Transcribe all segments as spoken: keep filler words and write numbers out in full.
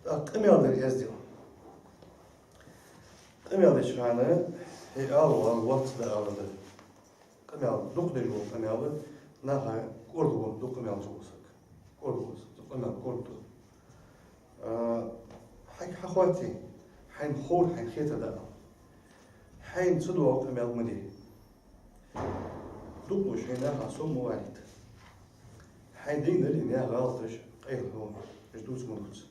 ТӀаккха къамаьл дар эздел. Къамаьл деча хана, хӀе, ала вар, лоацца да ала да. Къамаьл, дукха деш вола къамаьл, наха кӀордаву дукха къамаьл чу вола саг. КӀордаву, къамаьл кӀордадоал. А, хьайга хьахоатте, хьайна ховр, хьайна хетар да ала. Хьайна ца доагӀа къамаьл ма де. Дукха шоай наха сов ма валийта. Хьай дайна дале наьха гӀалаташ, къайла хьона, уж дувца ма дувца.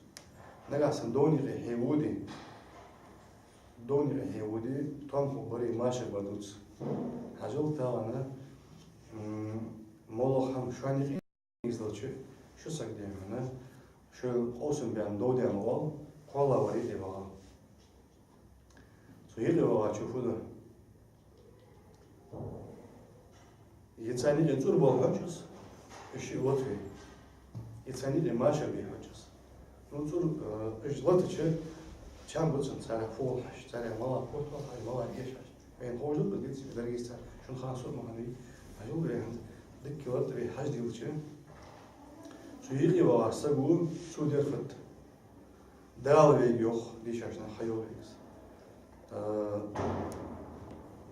Нагахьа санна довна юкъе хье воде, довна юкъе хье воде, тоам хургбар, машар бар дувца. Хьажал тахан, м, моллагӀа хӀама шоана юкъе нийслуча, ши саг, дий хьона, шоайла къовсам баьнна дов даьнна воал, кхоалагӀвар юкъе вагӀа. Цу юкъе вагӀачо фу ду? Е царна юкъе цӀур бала хьож из, уж шиъ лотаве. Е царна юкъе машар бе хьож из. Ну, цӀур, э, уж лотача, чам ба цун царех фу хул хьажа, царех малагӀа корта хул хьажа, малагӀа эш хьажа. Вайна ховш да-кх из, диций, даргиз цар, шун хана сов ма хиннавий, хьажал вай хӀанз дикка лата вай хьаждилча, цу юкъе вагӀача саго цо дер фуд? Дала вайга йоах, дийшача наха хьайоах вайга из. А,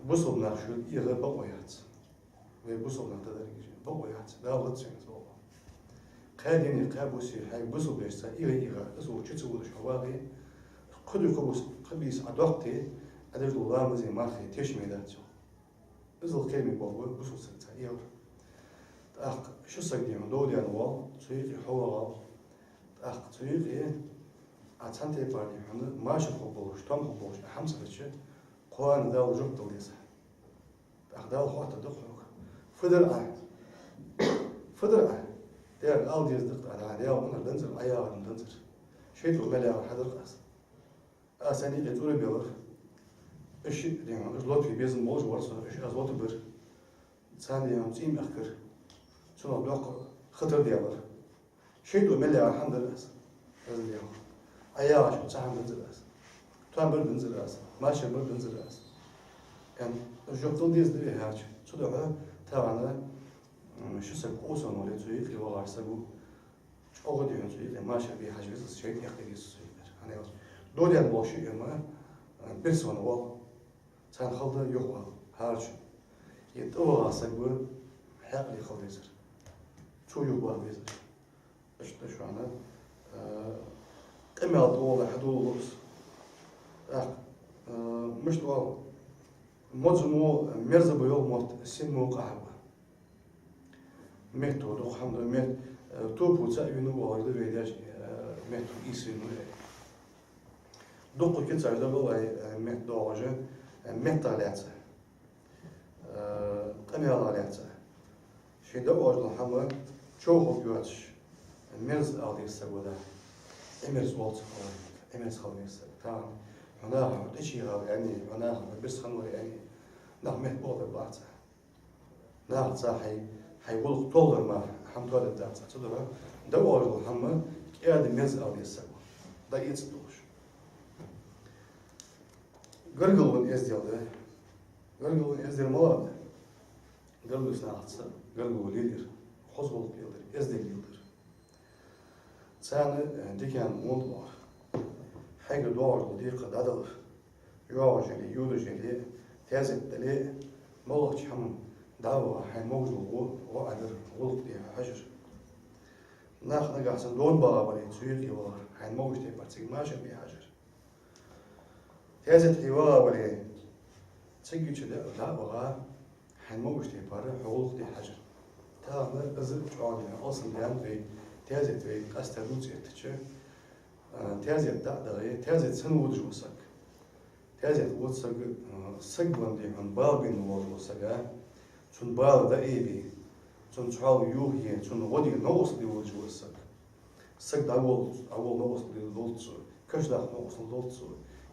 бусалба нах шоайла эгӀа бокъо яц. Вай бусалба нах да даргиз, бокъо яц, Дала лац вайна из бокъо. Кхаь дийне, кхаь буссе хьайга бусалба вешца эгӀа, эгӀа, из волча ца водаш хьо вагӀе, кхы дукха бус, кхы бийса Ӏа доккхе, Ӏа деш дола ламази мархи тешаме дац йоах. Иззал кхераме болх ба бусалба сагца эгӀар. ТӀаккха ши саг, дий хьона, дов даьнна воал, цу юкъе хьо вагӀал. ТӀаккха цу юкъе Ӏа цхьан тайпара, дий хьона, машар хургболаш, тоам хургболаш Ӏа хӀама ца дича, кхоана Дала жоп дала деза. ТӀаккха Дала хоаттаргда-кх хьога: фу дир Ӏа? Фу дир Ӏа? Даьга ала деза да-кх Ӏа, Даьла къинар данзар, Ӏа яхар данзар. ШайтӀо мел яхар хьадир-кх аз. Аз царна юкъе цӀур белар. Уж шиъ, дий хьона, уж лотаве безам болаш вар со, уж аз лотабир. Царна, дий хьона, цӀий-м аьхкар. Цунах доккха хатар даьлар. ШайтӀо мел яхар хьадир аз. Аз, дий хьона, Ӏа яхачох цхьа хӀама данзар аз. Тоам бар данзар аз. Машар бар данзар аз. Аьнна, жоп дала деза да вай хӀарча. Цудухьа тахан, м, ши саг къовсам боле, цу юкъе вагӀача саго чӀоагӀа, дий хьона, цу юкъе машар бе хьажа веза из, шайтӀа эккха деза цу юкъера. ХӀана аьлча дов даьнна болаш шиъ ма, а, бирса венна воал, царна хала да юхавала хӀарча. Е тӀавагӀа саг ва, хьаькъале хила везар. Цо юхавала везар. Иштта шоана, а, къамаьл тӀагӀолла хьадоладу из. ТӀаккха, а, мишта оал, модз мо мерза ба йола мотт, син мо къахьа ба. Метто дукха хӀама да, мет-, э, топо цаӀ вийнав оалаш да вай даьша, э, метто ийс вийнав аьнна. Дукха кицаш да валлахӀи, э, метта доагӀаш, э, меттах лаьца, э, къамаьлах лаьца. Ший дӀаоалаш дола хӀама човхарг йоацаш, мерза ала деза саг ва, да. Ӏимерза оал цох хьо, Ӏимерза хила веза саг. Тахан хьо наха хьо тӀачуйийгӀав аьнна, хьо наха хьо бирса хиннавар аьнна, нах метта бохадергбац Ӏа. Нахаца хьай, хьай гӀулакх толхадар мара хӀама тоадергдац Ӏа. Цудухьа дӀаоалаш дола хӀама кӀаьда, мерза ала деза саг ва, дӀаэца долаш. Гаргало эздел да. Гаргало эздел малагӀа да? Гаргало нахаца гаргало лелаяр, хоза гӀулакх леладар, эздел леладар. Царна, э, дикаьнна мо да оалар. Хьайгара доагӀаш дола декхар дӀадалар. ЙоагӀаш яле, йодаш яле, таьзет дале, моллагӀча хӀаман дӀа а ваха, хьайна могаш дола гӀо, гӀо Ӏа дар, гӀулакх де хьо хьажар. Нах нагахьа санна довна багӀа бале, цу юкъе валар, хьайна могаш тайпара цига машар бе хьажар. Таьзет хье вагӀа вале, цига чу дӀа а ваха, хьайна могаш тайпара хьо гӀулакх де хьажар. Тахан из чӀоагӀа алсам даьннад вай, таьзет вай къаьстта дувца эттача, а, таьзет дӀа а дагӀе, таьзет санна водаш вола саг. Таьзет вода саг, а, саг венна, дий хьона, бала бенна волаш вола саг, а, цун бала дӀаайбе, цун цхьоал юхае, цун гӀо де, новкъостал де водаш вола саг. Саг дӀаволл-, дӀаволла новкъостал де долда цо, каш даккха новкъостал долда цо,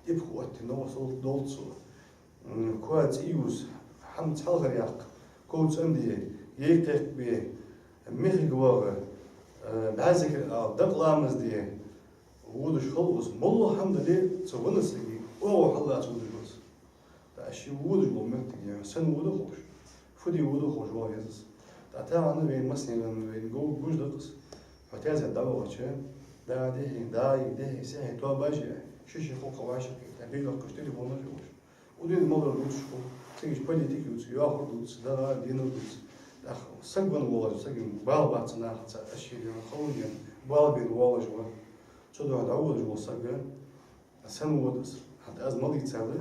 ипхӀ отте новкъостал долда цо, м, коа цӀи ювза, хӀама цхьалхара яккха, ков цӀенде, яй кхехкабе, мехка вагӀа, э, бӀаь зикар ала, дакъа ламаз де, водаш хул из. МоллагӀа хӀама дале, цу веннача сага оагӀув хьаллаца водаш ва из. ТӀаккха ше водаш вола моттиг санна вода ховш, фу де вода ховш вагӀа веза из. ТӀаккха тахан вайна массанена, вайна гу-, гуш да-кх из. Хьо таьзет дӀавахача, Да, дехьа, да, и дехьа, сехьа, тоба баши, ши-ши хукъа ваша, тӀа бийгӀа кхаш телефонаш йолаш. Удин малар дувцаш хул, цига политика ювц, йоахар дувц, дагӀа динар дувц. ТӀаккха саг ван волаш, саг бала бац нахаца, ашши ден, халун ден, бала бен волаш ва. Цудухьа дӀаводаш вола саг, сенна вода из? ХӀанз аз малийца ала,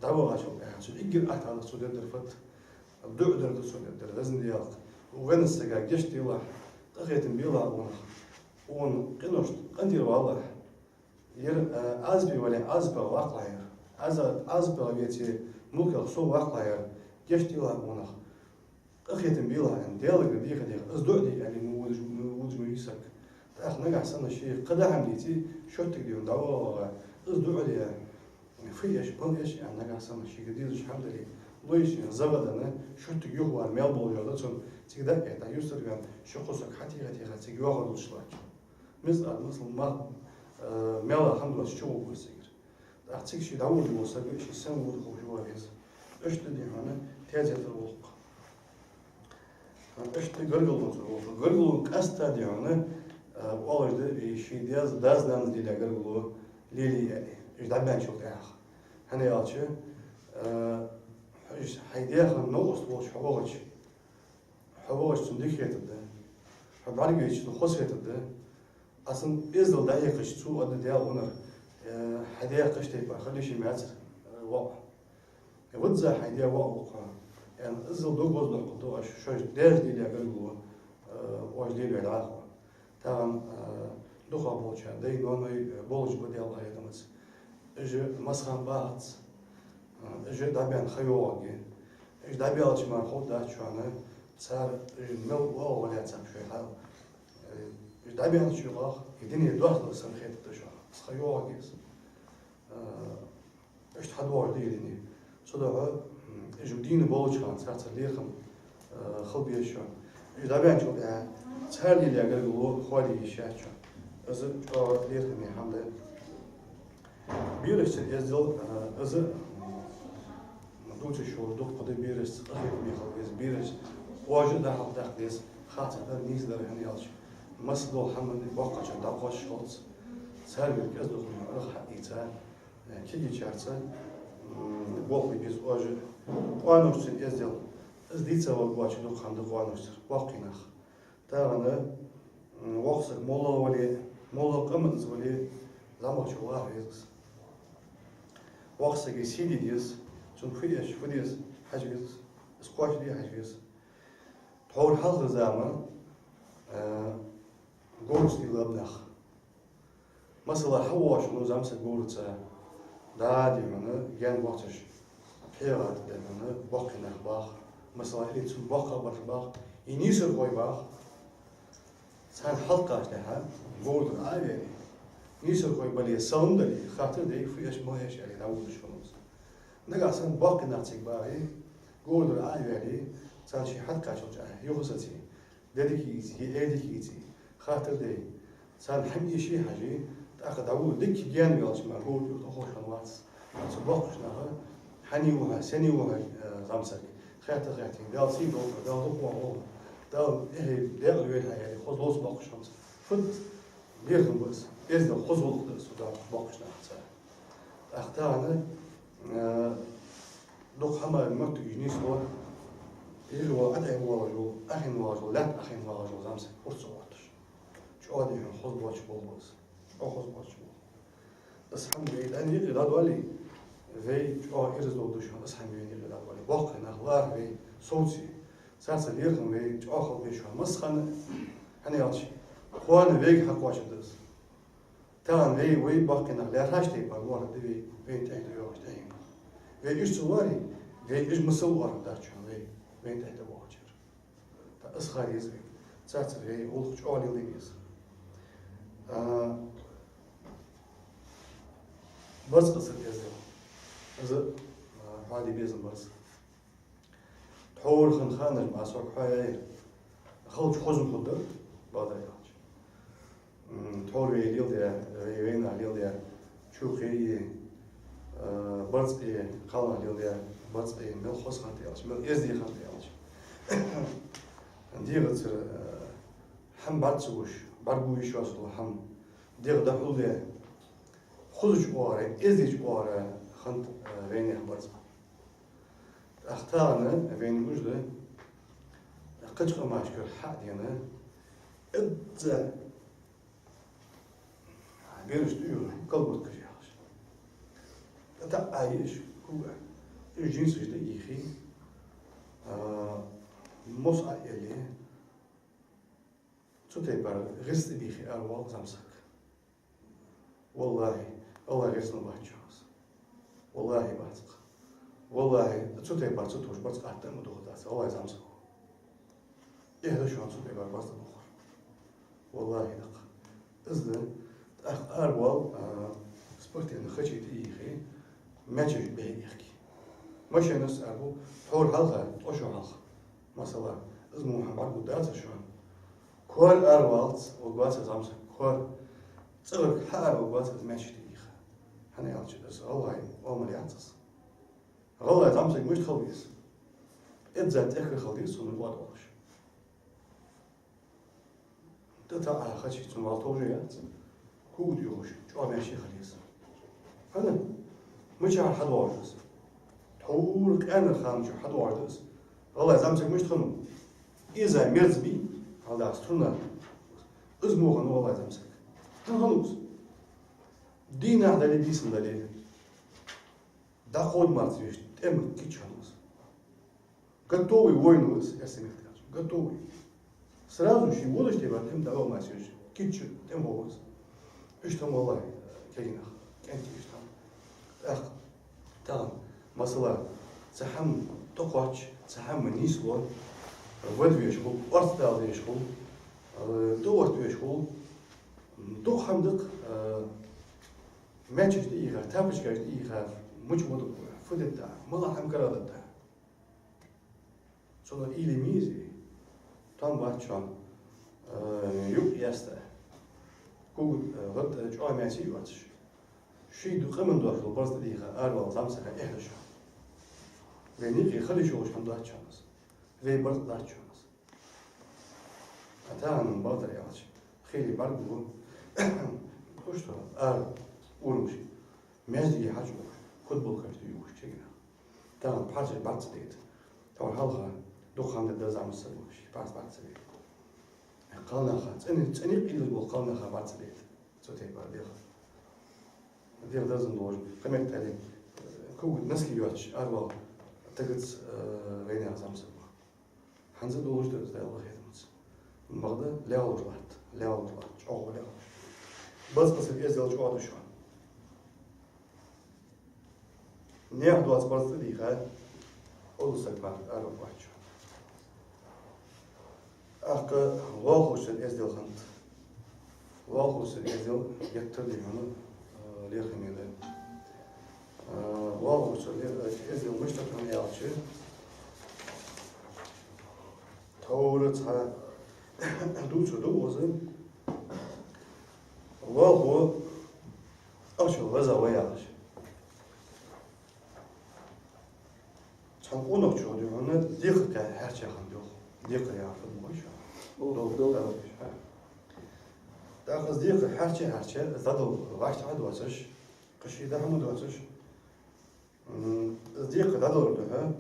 дӀавахачул тӀехьа, цу эггара атта хӀама цо дергдар фуд? ДуӀа дергда цо, дергдар, везан Даьла, венна сага гешт делахь, къахетам белахь унах. Укх къиношта къинтӀера валахь. Ер, а, Ӏазапе вале, Ӏазапах ваккхалахь ер. Ӏаза-, Ӏазапах веце, мулках сов ваккхалахь ер. Гешт делахь унах. Къахетам белахь аьнна, Даьлагара дийха-дийха, из дуӀа де аьле, ма водаш, ма водаш ма вий саг. ТӀаккха нагахьа санна ше кхыдола хӀама деце, шоттиг де ван дӀавоагӀа, из дуӀа де, фу эш, мала эш аьнна, нагахьа санна шийга дезаш хӀама дале, лойшин загӀа денна, шоттиг юхавар мел болаш да цун, цига дӀа а этта, юстарган ши-кхо саг хьатеха-теха цига йоахар дувцаш латтача. Мискъал, масала, ма-, э, мел хӀама доацаш чугӀоргва из цигара. ТӀаккха цига ше дӀаводаш вола саг, ше сенна вода ховш вар веза. Иштта да хьона таьзетара гӀулакх. Иштта гаргалонца гӀулакх. Гаргало къаьстта да хьона, а, оалаш да, и ший даьс, дас-нанас лелаяь гаргало лелае аьле, уж дӀабаьнначул тӀехьагӀа. ХӀана аьлча, а, хьо уж хьай даьхан новкъост волча хьо вахача, хьо вахача цунна дика хетаргда. Хьо бӀаргавайча цунна хоза хетаргда. Ӏа цунна эздел дӀахьекхача, цо аргда: «Даьла, унар, э, хьай даь кхыча тайпара хила йиш яцар, э, воӀ. Визза хьай даь воӀ ва-кх хьо». Э, эздел дог гӀоздохкаргда оаш, шоаш даьша лелаяь гаргало, э, оаш лелаве дӀахо. Тахан, э, дукхагӀболчар дай-ноаной, э, болаш ба, Даьла къахетамца. Уж массахана бахац. Уж дӀабаьнна ха йоагӀаргья. Уж дӀабаьлча мара ховргдац шоана, цар уж мел оагӀув лаьцар шоай хьал. Уж дӀабаьннача юкъах из дуне доастадалар санна хетаргда шоана. Из ха йоагӀаргья из. Иштта хьадоагӀаш да из дуне. Цудухьа, м, уж дийна болча хана царца лерхӀам э, хила беза шоана. Уж дӀабаьнначул тӀехьагӀа цар лелаяь гаргало хоадае йиш яц шоана. Из чӀоагӀа лерхӀаме хӀама да. Берашца эздел, э, из, м, дувцаш йола дукха да берашца, къахетаме хила веза, берашца кхоажа а дӀахьалхадаккха деза, харцахьа дар, нийса дар, хӀана аьлча массадола хӀама боккхачар дӀакхоачаш хилац. Цар вер кӀезига дукха аргӀа хьаийца, э, кегийчарца, м, болх бе беза оаш а. Къоаношца эздел. Из дийца варгвоацаш дукха хӀама да къоаношцара, боккхий нах. Тахан, м, воккха саг моллагӀа вале, моллагӀа къаманца вале, зӀамагӀчо лархӀа веза из. Воккхача сага сий де деза, цунна фу эш, фу деза хьажа веза из. Из кхоачашде хьажа веза. Тхьовра хьалхарча заман, э, говраца лелаб нах. Масала, хьавоагӀаш хиннав зӀамсаг говраца, да, да хьона, гаьна боацаш, пхьегӀа тӀа да хьона, боккхий нах бах. Масала, или цунна боккхагӀбараш бах, е нийсархой бах. Царна хьалкхача тӀехьа говрагӀа Ӏо а ваьле, нийсархой бале, салам дале, хаттар даь, фу эш, мала эш аьле, дӀаводаш хиннав из. Нагахьа санна боккхий нах цига багӀе, говрагӀа Ӏо а ваьле, царна ше хьатӀакхаччалца юха сеце, де дика йийце, е эр дика йийце, хаттар даь, царна хӀама эше хьажа, тӀаккха дӀавода, дикка гаьна ваьлча мара говра тӀера тӀаховш хиннавац. Цу боккхача наха: «Хьан ва хьо, сенна ва хьо, э, зӀамсаг?» Хаьтта-хаьттача: «Даьла сий долда хьона, Даьла дукха вола хьо, Даьла эхь декъала войла хьо», — аьле, хоза ловца боккхаш хиннад. Фуд лерхӀам ба из, эздел, хоза гӀулакх да из, цу боккхача нахаца. ТӀаккха тахан, э, дукха хӀама моттиг нийслу, юхе вола, Ӏотайна воагӀаш вола, Ӏохайна воагӀаш вола, лаьтта Ӏохайна воагӀаш вола зӀамсаг урс ца гӀерташ. ЧӀоагӀа дийхьа хоза боацаш болх ба из. ЧӀоагӀа хоза боацаш болх. Из хӀама вай дӀа юкъе дӀадоале, вай чӀоагӀа ираз долаш да шоана, из хӀама вай юкъе дӀадоале. Боккхий нах лархӀа вай, совце. Царца лерхӀам вай чӀоагӀа хила беза шоана массахана, хӀана аьлча кхоана вайга хьакхоачаргда из. Тахан вай, вай боккхий нах лаьрхӀача тайпара лоархӀаргда вай, вайна тӀехьа тӀайоагӀача тӀехьенга. Вай уж ца лоархӀе, вай уж масал лоархӀаргдац шоана вай, вайна тӀехьа тӀайоагӀачар. ТӀаккха из хила еза вайга. Царца вай гӀулакх чӀоагӀа лелае беза. А, барзкъа ца деза. Из, а, хьоаде безам барзкъа. Тхьовра хинна ханаш ма сога хьоаяьй. Халча хоза хургдар, бакъдар аьлча. М, тхьовра вай леладаь, вай, вайна леладаь чокхи, э, барзкъи, кхалнах леладаь барзкъи мел хоза хиннад аьлча, мел эздий хиннад аьлча. ДегӀацара, э, хӀама бӀарга ца гуш, бӀаргагу йиш йоацаш дола хӀама, дегӀ дӀахьулдаь, хозача оагӀора, эздийча оагӀора хиннад, э, вайнаьха барзкъа. ТӀаккха тахан вайна гуш да, кхыча къамашкара хьа а дена, эзза бераш тӀаювхаш, колготкаш яхаш. ТӀаккха а еш, кога, уж джинсаш тӀа а ийхе, а, мос а эле, цу тайпара гӀирс тӀабийхе аравоал зӀамсаг. ВаллахӀи, АллахӀ гӀирсал бац шоана из. ВаллахӀи, бац-кх. ВаллахӀи, цу тайпара ца тохаш барзкъа атта а ма дохадац, валлахӀи, зӀамсаг ва. Эхь да шоана цу тайпара барзкъа дохар. ВаллахӀи, да-кх. Из да, тӀаккха аравоал, а, спортивни хачи тӀа а ийхе, мячаш бе а бехке. Машенаца арабу, тхьовра хьалха, ткъо шу хьалха. Масала, из мо хӀама бӀаргагургдацар шоана. Коара аравалац, варгвац зӀамсаг, коара. ЦӀагӀарга хьаара варгвац из мячаш тӀа ийха. ХӀана аьлча, из гӀалгӀай оамал яц из. ГӀалгӀай зӀамсаг мишта хила веза? Эзза цӀеххьара хила деза цунна кӀоадолаш. ТӀатаӀа хачи цунна вала товш яц. Кога тӀаювхаш, чӀоагӀа маьрша хила еза. ХӀана? Мичара хьадоагӀаш да из? Тхьовра къаьнара хана чу хьадоагӀаш да из. ГӀалгӀай зӀамсаг мишта хиннав? Изза мерза бий, хьалдахьа струна. Из мо хиннав гӀалгӀай зӀамсаг. ХӀана хиннав из? Дийнахьа дале, бийсанна дале, дӀакховда мара ца веш, тӀема кийча хиннав из. Готовый воин ва из, эрсий меттала аьлча. Готовый. Сразу ший волаш тӀа бара тӀема дӀаваха мара ца веш, кийча тӀема воагӀа из. Иштта хиннаб, валлахӀи, кагий нах, кӀентий, иштта хиннаб. ТӀаккха тахан, масала, цхьа хӀама тӀакхоач, цхьа хӀама нийслу, вада везаш хул, орца дала дезаш хул, э, тӀаотта везаш хул. Дукха хӀама да-кх, э, мячаш тӀа ийхар, тапочкаш тӀа ийхар, мича вода, фу дергда, малагӀа хӀама карадергда. Цунах уйла е ма езий, товш бац шоана, э, юкъ яста. Кога, э, гӀатта чӀоагӀа маьрша а йоацаш. Ший ду къаман дош дола барзкъа тӀадийха аравала зӀамсага эхь да шоана. Вай наькъе хила йиш йолаш хӀама дац шоана из. Вай барзкъа дац шоана из. А тахан бакъдар аьлча, хийла бӀаргагу, то что ара урамаш, маьждиге хьачуухаш, футболкаш тӀаювхаш кагий нах. Тахан пхьарчаш бӀарга ца дайта. Тхьовра хьалха дукха хӀама дергда зӀамсаг саг, ший пхьарс бӀарга ца дайта. Кхалнаха, цӀена, цӀена къийлаш бола кхалнаха бӀарга ца дайта. Цу тайпара дегӀ. ДегӀ даздан долаш, кхы меттел, кога носки йоацаш аравала тагаз, э, вайнаьха зӀамсаг ва. ХӀанз а долаш да из, Даьла къахетамца. Бакъда лаьгӀлуш латт, лаьгӀлуш латт, чӀоагӀа лаьгӀлуш. Барзкъа сага эздел чӀоагӀа да шоана. Наьха доаца барзкъа тӀадийха, олуш саг мара араваргвац шоана. ТӀаккха лоалахочун эздел хиннад. Лоалахочун эздел геттара, дий хьона, э, лерхӀаме да. Э, лоалахочун ле-, эздел мишта да хьона аьлча, тхьовра цхьа дувцар да укхаза. Лоалахо ахчал веза ва яхаш. Цхьан къонахчох, дий хьона, декхар кхаь хьерча хиннад йоах. Декхар яхар фуд ма хой шоана? О, дол-, дол-, дол-, дол-, ха. ТӀаккха из декхар хьерча, хьерча, из дӀадала вӀаштӀехьа доацаш, кхы ший дӀа-хьа ма доацаш, м, из декхар дӀадалар духьа,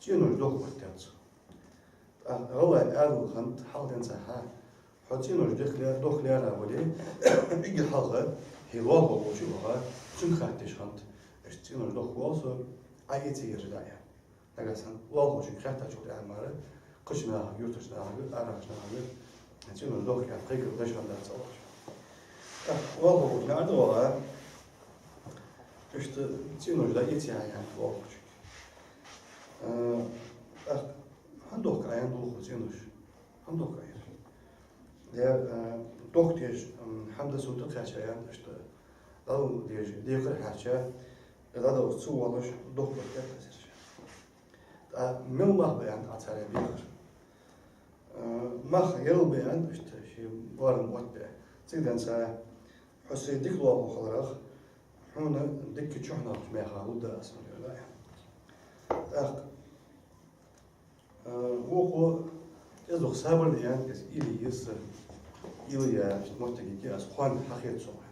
цӀенош дохка оттадаьд цо. ТӀаккха гӀалгӀай аьлар хиннад хьалха денз цхьа хӀама: хьо цӀенош дехка ле-, дохка лаьрхӀа вале, эггара хьалха хьай лоалахо волча а ваха, цунга хатташ хиннад: иштта цӀенош дохка воал со, Ӏа эца ераш дий, аьнна. Нагахьа санна лоалахочунга хаьттачул тӀехьагӀа мара, кхыча нахага, юртарча нахага, арахьарча нахага цӀенош дохка аьнна кхайкар деш хиннадац цхьаволчо. ТӀаккха лоалахочо наӀар тӀа ваха, иштта цӀенош дӀаэций хьа, аьннад лоалахочунга. Э, тӀаккха: хӀана дохка Ӏа, аьннад лоалахо, цӀенош? ХӀана дохка Ӏа, аьннад. Дер, э, дохка дезаш, м, хӀама да сона тӀакхаьча, аьннад, иштта дӀадала дезаш декхар хьерча, из дӀадала ца воалаш, дохка оттадаьд аз ераш. ТӀаккха мел мах ба, аьннад, Ӏа царех бехар? Э, мах ерал ба, аьннад, иштта ший боарам оттабе. Цига денз цхьа: хьо сай дика лоалахо хиларах, хьона дика чухьнахча мехах лургда аз хьона, аьннад. ТӀаккха, э, вокхо: из дукха сабар да, аьннад, из уйла е еза са, уйла е, иштта моттиг йиге аз, кхоана хьахеда сога.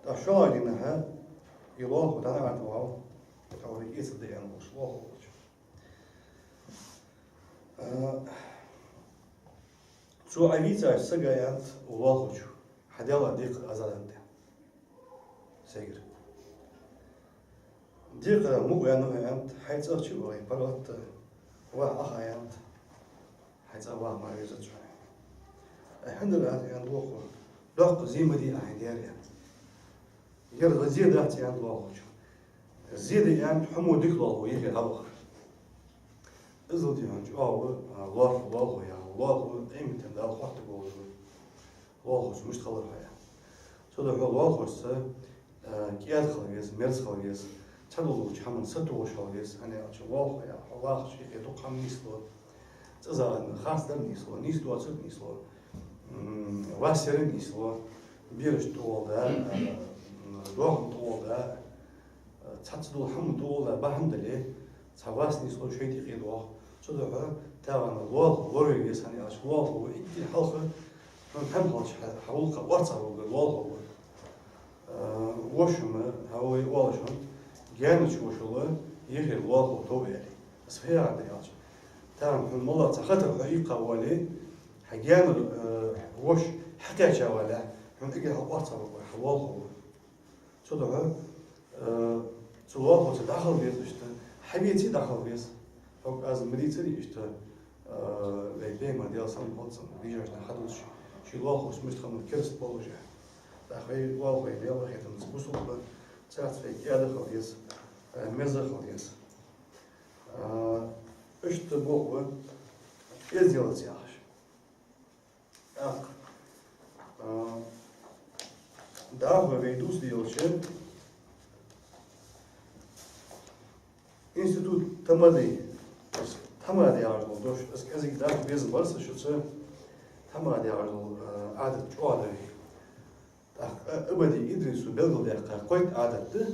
ТӀаккха шоллагӀча дийнахьа из лоалахо дӀанакъатаваьв, тхьовра эцаргда аьнна волаш, лоалахо волча. А, цо Ӏовийцача сага аьннад лоалахочо: «Хьа Даьла декхар аз дӀаденнад сагара. Декхар мукъа ваьннав хьо, аьннад, хьай цӀагӀа чу а вахе, паргӀата ваха Ӏа ха, аьннад, хьай цӀагӀа ваха ма везац хьона». «Ай, хӀана дар аз, аьннад лоалахо, доккха зе ма дий Ӏа хьайна даьра, аьннад. Ер зе дац, аьннад лоалахочо. Зе да, аьннад, хьо мо дика лоалахо ехе дӀавахар». Иззал дий хьона чӀоагӀа, а, лоархӀ лоалахо яхар, лоалахо къематдийнахьа Дала хоаттаргволаш ва. Лоалахочоа мишта хилар хьа. Цудухьа лоалахошца, а, кӀаьда хила веза, мерза хила веза, цхьадола долча хӀаман сатохаш хила веза, хӀана аьлча лоалахо яхар, хьо лоалахочоа юкъе дукха хӀама нийслу. ЦӀазагӀа харцдар нийслу, нийсдоацар нийслу, м, вас яр нийслу, берашта тӀагӀолла да, а, м, доахан тӀагӀолла да, цхьацца дола хӀама тӀагӀолла да, бахьан дале, цхьа вас нийслу, шоай тӀа юкъе доагӀа. Цудухьа тахан лоалахо лораве веза, хӀана аьлча лоалахо ва иттий хьалха, хьона хӀама хилча хьа, хьа гӀулакха орцагӀваргвар лоалахо ва. А, воша ма, хьа вай оалаш хьона, гаьнарча вошал ехар лоалахо тов аьле. Аз фу яхар да аьлча, тахан хьона моллагӀа цхьа хатар хьо иккха вале, хьа гаьнара, а, воша хьакхаьча вале, хьона эггара хьалха орцагӀваргвар хьа лоалахо ва. Цудухьа, э, цу лоалахоца дӀахила веза иштта, хьавеце дӀахила веза. ХӀаьта аз ма дийцарий иштта, э, вай Пайхамара, Даьла салам хилда цунна, дийшача наха хьадувцаш, ший лоалахошца мишта хиннад кераста положени. ТӀаккха вай лоалахой, Даьла къахетамца, бусалба ба, царца вай кӀаьда хила веза, э, мерза хила веза. Э, иштта боху, эзделаца яхаш. ТӀаккха, а, дӀахо вай дувцаш делча, институт тамада, тамада яхаш дола дош, аз кӀезига дӀахо безам бар са шуца, тамада яхаш дола, а, Ӏадат чӀоагӀа да вай. ТӀаккха, а, Абади Идриса белгалдаьккха кхойтта Ӏадат да,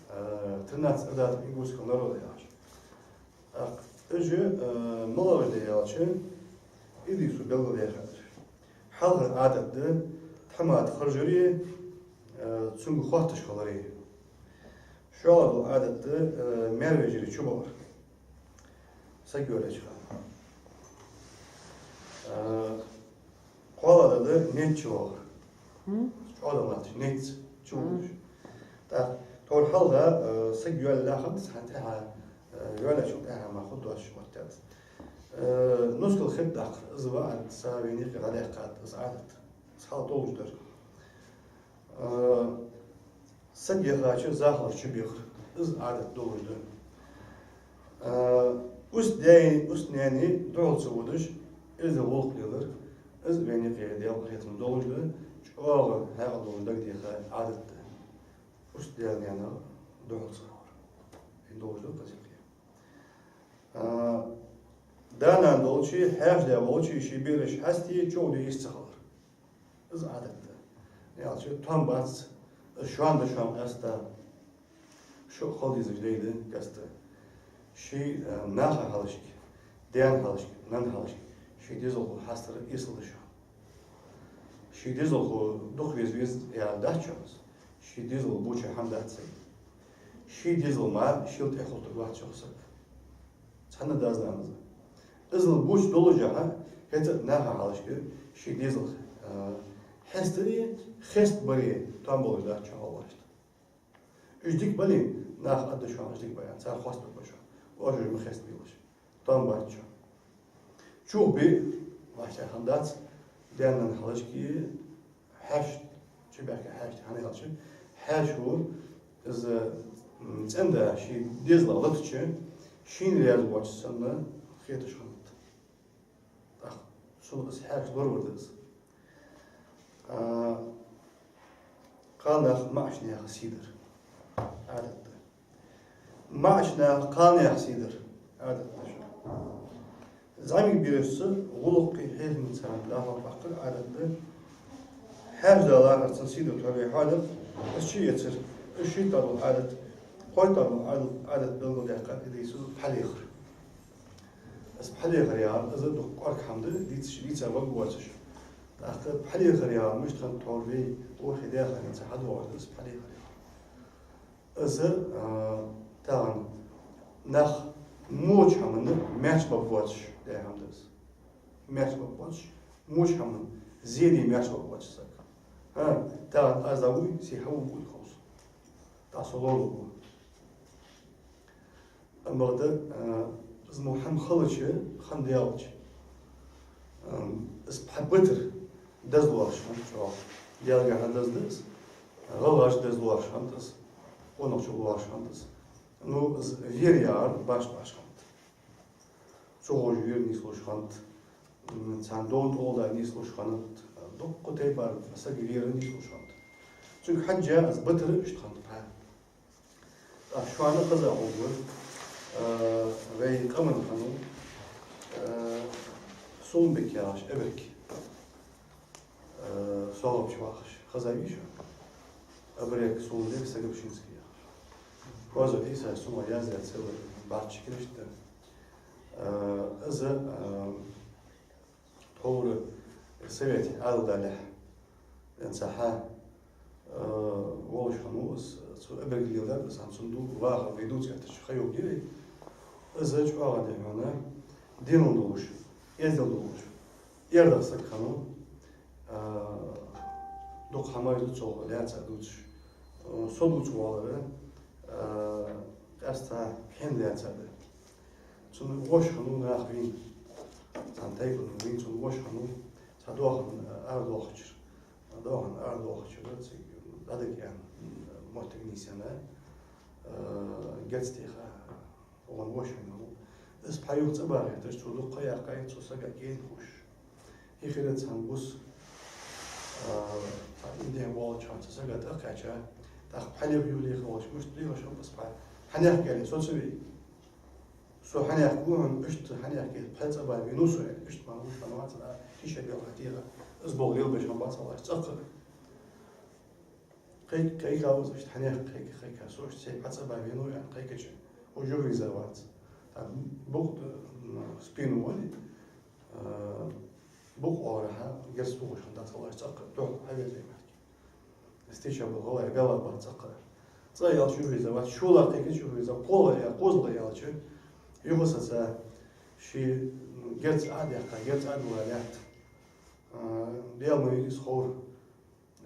а, тринадцать адатов ингушского народа яхаш. ТӀаккха уж, э, малагӀаш да аьлча, Идриса белгалдаьхар. Хьалхара Ӏадат да тхьамада харжари, э, цунга хотташ хилари. ШоллагӀа дола Ӏадат да, э, маьр-вежарий чубахар саг йоалаеча хана. Э, КхоалагӀа да низ чувахар. ЧӀоагӀа латташ низ чувахаш. ТӀаккха тхьовра хьалха, э, саг йоалаяь хиннад, цхьан тӀехьа, э, йоалаечул тӀехьа мара хургдоацаш оттадаьд. Э, нускал хетта даккхар, из ва аьнна, са вайна юкъе дӀадаьккхад из Ӏадат. Из хьалха долаш дар. Э, саг яхача захалаш чубехар, из Ӏадат долаш да. Э, уст-даьи, уст-наьни духьал ца водаш, эздел гӀулакх лелар, из вайна юкъе, Даьла къахетамца, долаш да, чӀоагӀа хьаькъал долаш дагадеха Ӏадат да. Уст-даьх-наьнах духьал ца ховр. Из долаш да кхазилхе. А, да-нана долча, хьаьша-даь волча, ший бераш хьаьсте, чӀоагӀа де йиш ца хилар. Из Ӏадат да. Аьлча, том бац, из шоана да шоана къаьстта. Шо хила дезаш дай да къаьстта. Ший, а, наха хьалхашка, даьна хьалхашка, нанна хьалхашка, ший дезалхо хьастар эсала да шоана. Ший дезалхо дукха веза-веза яхар дац шоана из. Ший дезал боча хӀама дац из. Ший дезал мара шийла тӀехулийтаргвац шоана саг. Цхьанне даьза-наназа. Иззал боча доллашехь, хӀаьта а наха хьалхашка ший дезал, а, хьестари, хестабари том болаш дац шоана гӀалгӀашта. Уж дика бале, наха аргда шоана, уж дика ба аьнна, цар хоастам ба шоана. Оаш уж ма хестабелаш. Том бац шоана. Чу бе, вӀаштӀехьа хӀама дац, даьна-нанна хьалхашка, хьаьша, чубехка хьаьша, хӀана аьлча, хьаьша ва из, м, цӀен-да ший дезалах латача, шийна раьза воацаш санна хеташ хиннад. ТӀаккха цунах из хьаьша лоравар да из. А, кхалнаха маӀача наьха сий дар Ӏадат да. МаӀача наха кхалнаьха сий дар Ӏадат да шоана. ЗӀамига берашца гӀулакхи хьехамца царна дӀахо баккхар Ӏадат да. Хьаьша-да лархӀар цун сий да тхьовра хьоадакъ, из чуэцар, из шийттагӀа дола Ӏадат, кхойттагӀа дола Ӏадат, Ӏадат белгалдаьккхад Идриса, пхьа лехар. Из пхьа лехар яхар, из дукха кӀоарга хӀама да, дийцача дийца варгвоацаш. ТӀаккха пхьалехар яхар мишта хиннад тхьовра вай, укх даьхенца хьадоагӀаш да из пхьалехар яхар. Из, а, тахан нах моча хӀаманна маьрша баргбоацаш даь хӀама да из. Маьрша баргбоацаш, моча хӀаманна зе де маьрша баргбоацаш саг. А, тахан аз дӀавуй, се хьавугуй ховш. ТӀаккха со лоравергва. Амма бакъда, а, из мо хӀама хилча, хинна даьлча, а, из пхьа битар деза лоархӀаш хиннад чӀоагӀа. Даьлагахьа деза да из, гӀалгӀашта деза лоархӀаш хиннад из, къонахчоа лоархӀаш хиннад из. Ну, из вера яхар башха-башха хӀама да. Цу гӀожа вера нийслуш хиннад, м, цхьан дона тӀа гӀолла нийслуш хиннад, дуккха тайпара сага вера нийслуш хиннад. Цунга хьежжа из битар иштта хиннад пхьа. А шоана хеза хургва, а, вай къаман хиннав, а, Сулумбек яхаш эбарг, а, Согабча вахаш. Хеза вий шоана? Абрек Сулумбек Согобчинский яхаш. Козой Ӏийсас цунах яздаь цӀи я, бӀарчча книжка да. А, из, а, тхьовра совете Ӏаьдал далехь, венца хьа, а, волаш хиннав из, цу эбарга леладаьд из, цун ду ваха вай дувца гӀертача ха йоагӀа вай. Из чӀоагӀа дехьона денал долаш, эздел долаш, эрдах саг хиннав, а, дукха хӀамаш да цо лаьца дувцаш. А, со дувца воаллар, а, къаьстта хьен лаьца да. Цун воша хиннав нах вийна. Цхьан тайпан вийна цун воша хиннав. Цхьа доахан арадоахача, доахан арадоахача, цига дӀадига аьнна моттиг нийсъенна, а, герз теха, укхан воша хиннав. Из пхьа юха цӀабаха гӀерташ, цо дукха ха яьккхай, цу сага кӀен ховш. Хихира цхьан бус, а, цхьа Индия волча хана цу сага тӀакхаьча, тӀаккха пхьа леха юха лехаш волаш, мишта лехаш хиннаб из пхьа. Хьанехк аьле, со ца вий. Со хьанехк ва хьона, иштта хьанехк, пхьа цӀабаха венав со аьнна, иштта ма вуш хиннавац, а, тиша бел хьатеха, из болх лелабеш хиннабац Аллахӏ, цӀаккха. Кхайк-, кхайкав из иштта хьанехк, кхайка, кхайка, со иштта сай пхьа цӀабаха венав аьнна кхайкача, хьо жув вийрзавац. ТӀаккха букъ, м, спину вали, а, букъ оагӀорахьа герз тохаш хиннадац Аллахӏ, цӀаккха духьал хьавеллай мехка. Стича бу гӀалгӀай белла бац цӀаккха. ЦӀа яьлча жув вийрзавац, шола кхайкача жув вийрзав, кхоалагӀа яь, кхозлагӀа яьлча, юха саца ший герз Ӏодаьккха, герз Ӏодилла лаьтта. А, Даьла ма вий из ховр.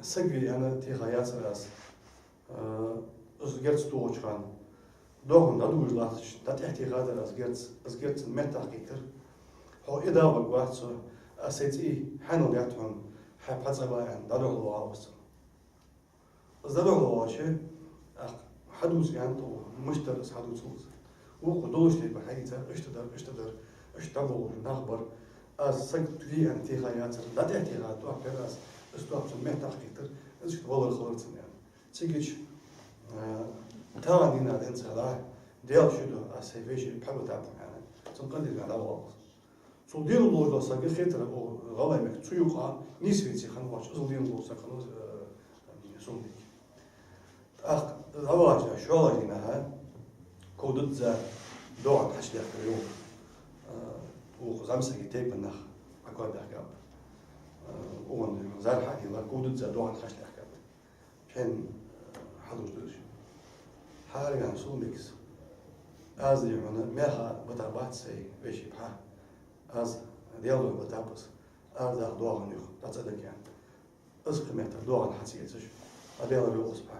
Саг вий аьнна теха яцар аз. А, из герз тохача хана. Доахан дӀадувжаш латтача, дӀатӀехьа техадар аз герз, аз герз цун меттах кхийттар. Хьо и дагӀа вац со, аз сай цӀий хьанал даьтта хьона, хьа пхьа цӀабаха аьнна, дӀадухьал вагӀа аз цунна. Из дӀадухьал вагӀача, тӀаккха хьадувца аьнна тӀа, мишта дар из хьадувцал из. Вокхо долаш тайпара хьаийцар, иштта дар, иштта дар, иштта дӀаболхаш нах бар. Аз саг вий аьнна теха яцар, дӀатӀехьа теха топ яр аз, из топ цун меттах кхийттар, из иштта валар хилар цунна аьнна. Цигача, а, тахан дийнахьа денз хьалха, Даьла ший ду, аз сай вешийна пхьа бита ба хьона аьнна, цун къинтӀера дӀавахав из. Цул денал долаш дола саг хетар, о, гӀалгӀай мехка цу юкъа нийсвенций хинна воацаш, из денал долаш саг хиннав, э, Сулумбек. ТӀаккха дӀавахача шоллагӀча дийнахьа ков дизза доагӀан хьачудехкар йоах. Э, укх зӀамсагий тайпан нах Ӏокхоачабаьхкаб. Э, укхан зӀамсаг хьадийла, ков дизза доагӀан хьачудехкаб. Пхьен, э, хьалуш да уж. Хьаараваьнна Сулумбека: «Аз, — йоах, — хьона мехах битабац сай веший пхьа. Аз Даьлагара битаб из. Аз даха доагӀан юха, дӀа цӀа дага», — аьнна. Из кхы меттара доагӀан хьа ца эцаш, дӀадаьлар йоах из пхьа.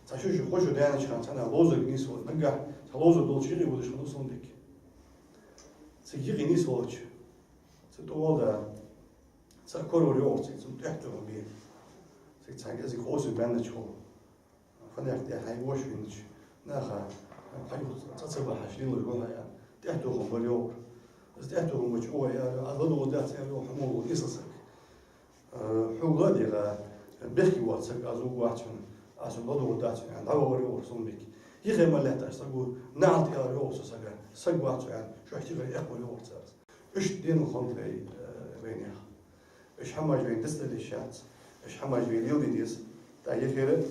Цхьа шу-шу, кхо шу даьннача хана цхьаннахьа ловзарга нийсвелча, наггахьа цхьа ловзар долча юкъе водаш хиннав Сулумбек. Цига юкъе нийсвелча, цу тӀа волда, цхьа корвар йоагӀар цига, цунна тӀехьа тоха бе. Цига цхьа кӀезига къовсам баьннача хана. Фанехк тӀехьа хьайна воша вийнача наха, хьайна цӀа ца бахьаш лелаш ва хьо аьнна, тӀехьа тоха бар йоагӀар. Из тӀехьа тоха бача, ой, аьлар, аз ладувгӀаргдац, аьлар йоах, хьо мо лу нийслу саг. Э, хьога ладийгӀа, бехке воаца саг аз вувргвац хьона, аз хьона ладувгӀаргдац аьнна, дӀавахар йоах Сулумбек. Юхе мел лаьттача саго: «НаӀалт», — аьлар йоах цу сага, «саг вац хьо», — аьнна, шоашта юхе эккхавир йоах цар. Иштта денал хиннад вай, э, вайнаьха. Уж хӀамаш вайна дицдала йиш яц, уж хӀамаш вай леладе деза. ТӀаккха юхера